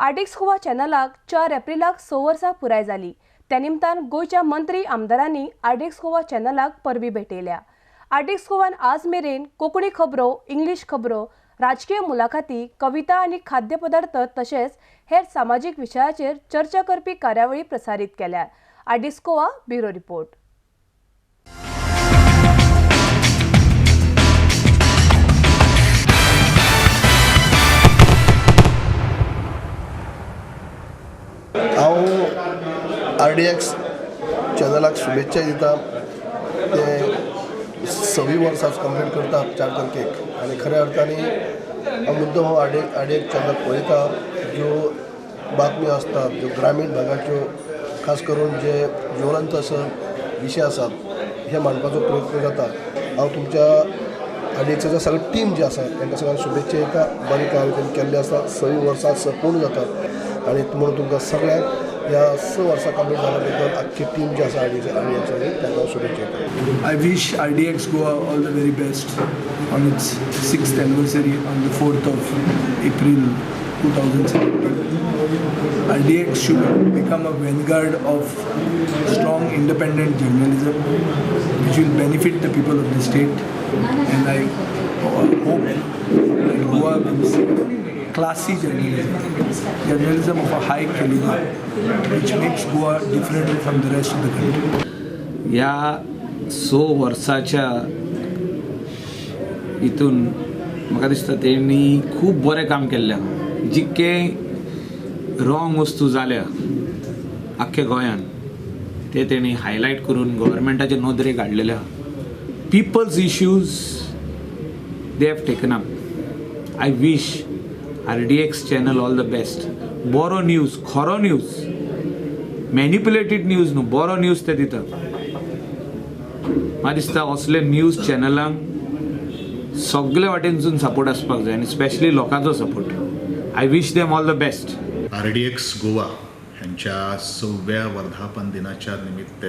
RDX Goa चॅनलाक 4 एप्रिलाक 6 वर्सां पुराय जाली. त्या निमतान गोंयच्या मंत्री आमदारांनी आरडीएक्स गोवा चॅनलाक परबी भेटयल्या. आरडीएक्स गोवान आज मेरेन कोंकणी खबरो, इंग्लीश खबरो, राजकीय मुलाखती, कविता आनी खाद्यपदार्थ तशेंच हेर सामाजीक विशयाचेर चर्चा करपी कार्यावळी प्रसारीत केल्या. RDX Goa bureau report. हांव आरडीएक्स चॅनलाक शुभेच्छा दिता. ते 26 वर्सां कंप्लीट करता 4 तारखेक आनी खऱ्या अर्थान हांव मुद्दम हांव आरडीएक्स चॅनल पळयता. ज्यो बातम्यो आसतात, ज्यो ग्रामीण भागाच्यो खास करून जे ज्वलंत असो विशय आसात हे मांडपाचो प्रयत्न जाता. हांव तुमच्या आरडीएक्साच्या सगळे टीम जी आसा तांकां सगळ्यांक शुभेच्छा दिता. बरें कार्य तेणी केल्लें आसा. 26 वर्सां पूर्ण जातात आनी म्हणून तुमकां सगळ्यांक ह्या 6 वर्सां कंप्लीट जाल्या बद्दल आख्खी टीम जी आसा आरडीएक्साची तांकां शुभेच्छा दिता. I wish RDX Goa all the very best on its 6th anniversary on the 4th of April 2017. RDX should become a vanguard of strong independent journalism which will benefit the people of the state, and I hope that Goa will see classy journalism, journalism of a high caliber, which makes Goa different from the rest of the country. ह्या 6 वर्साच्या हितून म्हाका दिसता तेणी खूब बरें काम केल्लें आहा. जितके रॉंग वस्तू जाल्या आख्ख्या गोंयान ते तेणी हायलायट करून गव्हर्मेंटाचे नदरेक हाडलेले आहा. People's issues they have taken up. I wish RDX channel all the best. बरो न्यूज, खरो न्यूज, मॅनिपुलेटेड न्यूज न्हू, बरो न्यूज ते दिता. म्हाका दिसता असले न्यूज चॅनलांक सगळे वाटेनसून सपोर्ट आसपाक जाय आनी स्पेशली लोकांचो support. I wish them all the best. RDX Goa ह्यांच्या 6व्या वर्धापन दिनाच्या निमित्त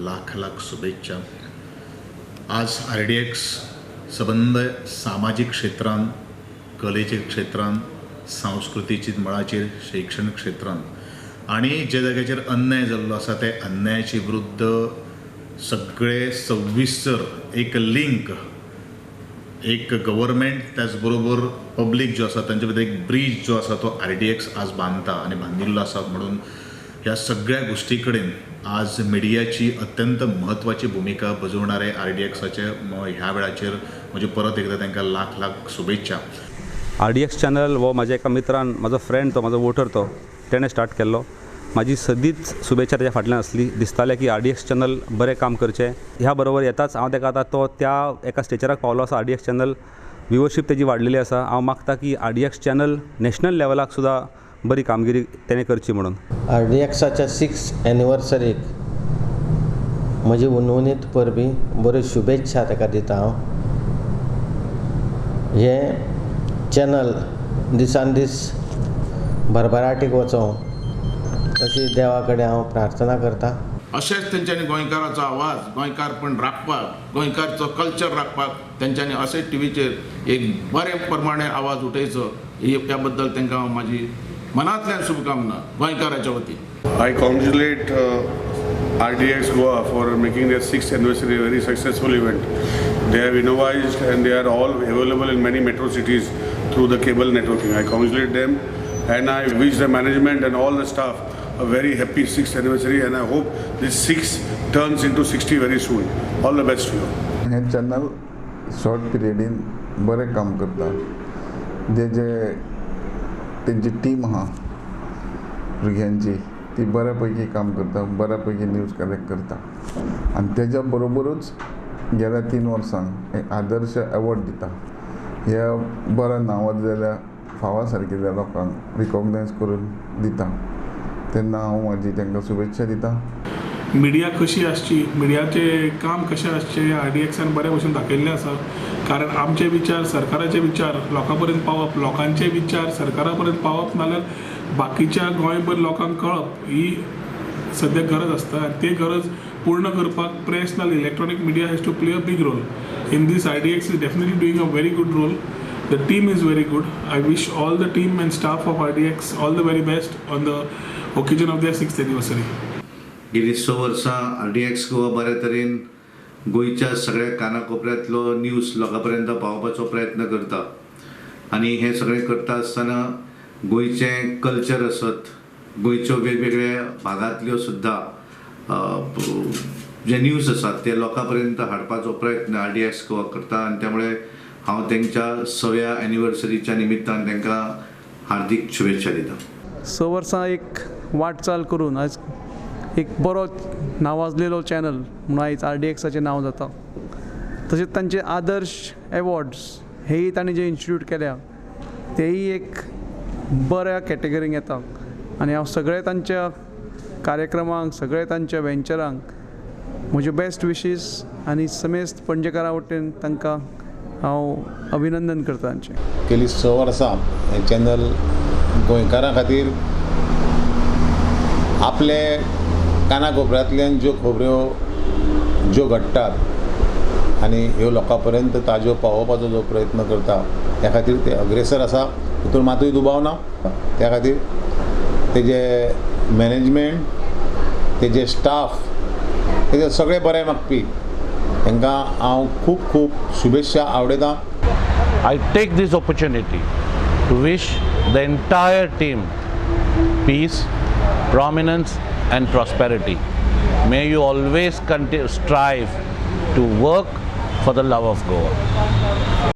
लाख लाख शुभेच्छा. आज आरडीएक्स सबंद सामाजीक क्षेत्रांत, कलेच्या क्षेत्रांत, सांस्कृतीच्या मळाचेर, शैक्षणिक क्षेत्रांत आनी जे जाग्याचेर अन्याय जाल्लो आसा ते अन्यायाचे विरुद्ध सगळे सविस्तर एक लिंक, एक गव्हर्मेंट त्याचबरोबर पब्लीक जो आसा तांचे भितर एक ब्रीज जो आसा तो आरडीएक्स आज बांदता आनी बांदिल्लो आसा. म्हणून ह्या सगळ्या गोश्टी कडेन आज मिडियाची अत्यंत म्हत्वाची भुमिका बजवणारे आरडीएक्साचे ह्या वेळाचेर म्हजे परत एकदा तांकां लाख लाख शुभेच्छा. आरडीएक्स चॅनल हो म्हाज्या एका मित्रान, म्हाजो फ्रेंड तो, म्हाजो वोटर तो, तेणें स्टार्ट केल्लो. म्हाजी सदींच शुभेच्छा तेज्या फाटल्यान आसली. दिसतालें की आरडीएक्स चॅनल बरें काम करचें. ह्या बरोबर येताच हांव तेका आतां तो त्या एका स्टेचराक पावलो आसा. आरडीएक्स चॅनल व्युवरशीप तेजी वाडलेली आसा. हांव मागता की आरडीएक्स चॅनल नॅशनल लेवलाक सुद्दां बरी कामगिरी तेणें करची म्हणून. आरडीएक्साच्या 6th एनिवर्सरीक म्हजी हुनहुनीत परबी, बऱ्यो शुभेच्छा ताका दिता हांव. हें चॅनल दिसान दीस भरभराटीक वचों अशी देवा कडेन हांव प्रार्थना करता. अशेंच तेंच्यांनी गोंयकाराचो आवाज, गोंयकारपण राखपाक, गोंयकारचो कल्चर राखपाक तेंच्यांनी अशेंच टिवीचेर एक बरे प्रमाणे आवाज उठयचो, ह्या बद्दल तांकां हांव म्हाजी मनांतल्यान शुभकामना गोंयकाराच्या वतीन. I congratulate RDX Goa for making their 6th anniversary a very successful event. They have innovated and they are all available in many metro cities through the cable networking. I congratulate them and I wish the management and all the staff a very happy 6th anniversary, and I hope this 6 turns into 60 very soon. All the best to you. हे channel short पिरियडीन बरें काम करता. जे जे तेंची team आहा भुरग्यांची ती बऱ्या पैकी काम करता, बऱ्या पैकी न्यूज कलेक्ट करता आनी तेज्या बरोबरूच गेल्या 3 वर्सांक एक आदर्श एवॉर्ड दिता. ह्या बऱ्या नांवाजलेल्या फावा सारकिल्ल्या लोकांक रिकॉग्नायज करून दिता. तेन्ना हांव म्हाजी तांकां शुभेच्छा दिता. मिडिया कशी आसची, मिडियाचें काम कशें आसचें आरडीएक्सान बऱ्या भशेन दाखयल्लें आसा. कारण आमचे विचार, सरकाराचे विचार लोकां पर्यंत पावप, लोकांचे विचार सरकारा पर्यंत पावप, नाल्यार बाकीच्या गोंयभर लोकांक कळप ही सद्या गरज आसता. आनी ती गरज पूर्ण करपाक प्रेस नाल्यार electronic media has to play a big role. In this RDX is definitely doing a very good role. The team is very good. I wish all the team and staff of RDX all the very best on the occasion of their 6th anniversary. गेली 6 वर्सां RDX Goa बऱ्या तरेन गोंयच्या सगळ्या कानाकोपऱ्यांतलो news लोकां पर्यंत पावोवपाचो प्रयत्न करता आनी हें सगळें करता आसतना गोंयचें कल्चर आसत, गोंयच्यो वेगवेगळ्या भागांतल्यो सुद्दां जे न्यूज आसात ते लोकां पर्यंत हाडपाचो प्रयत्न RDX Goa करता आनी त्यामुळे हांव तेंच्या 6व्या एनिवर्सरीच्या निमित्तान तांकां हार्दीक शुभेच्छा दिता. 6 वर्सां एक वाटचाल करून आज एक बरो नावाजलेलो चॅनल म्हणून आयज RDXाचें नांव जाता. तशेंच तांचे आदर्श एवॉर्ड्स हेय तांणी जे इन्स्टिट्यूट केल्या तेय एक बऱ्या कॅटेगरींक येता आनी हांव सगळे तांच्या कार्यक्रमांक, सगळे तांच्या वेंचरांक म्हज्यो बेस्ट विशीस आनी समेस्त पणजेकारां वटेन तांकां हांव अभिनंदन करता तांचें. गेली 6 वर्सां हें चॅनल गोंयकारां खातीर आपले कानाकोपऱ्यांतल्यान ज्यो खबऱ्यो ज्यो घडटात आनी ह्यो लोकां पर्यंत ताज्यो पावोवपाचो जो प्रयत्न करता त्या खातीर ते अग्रेसर आसा, हितून मातूय दुबाव ना. त्या खातीर तेजे मॅनेजमेंट, तेजे स्टाफ, तेजे सगळे बरें मागपी तांकां हांव खूब खूब शुभेच्छा आवडयतां. I take this opportunity to wish the entire team peace, prominence and prosperity. May you always strive to work for the love of Goa.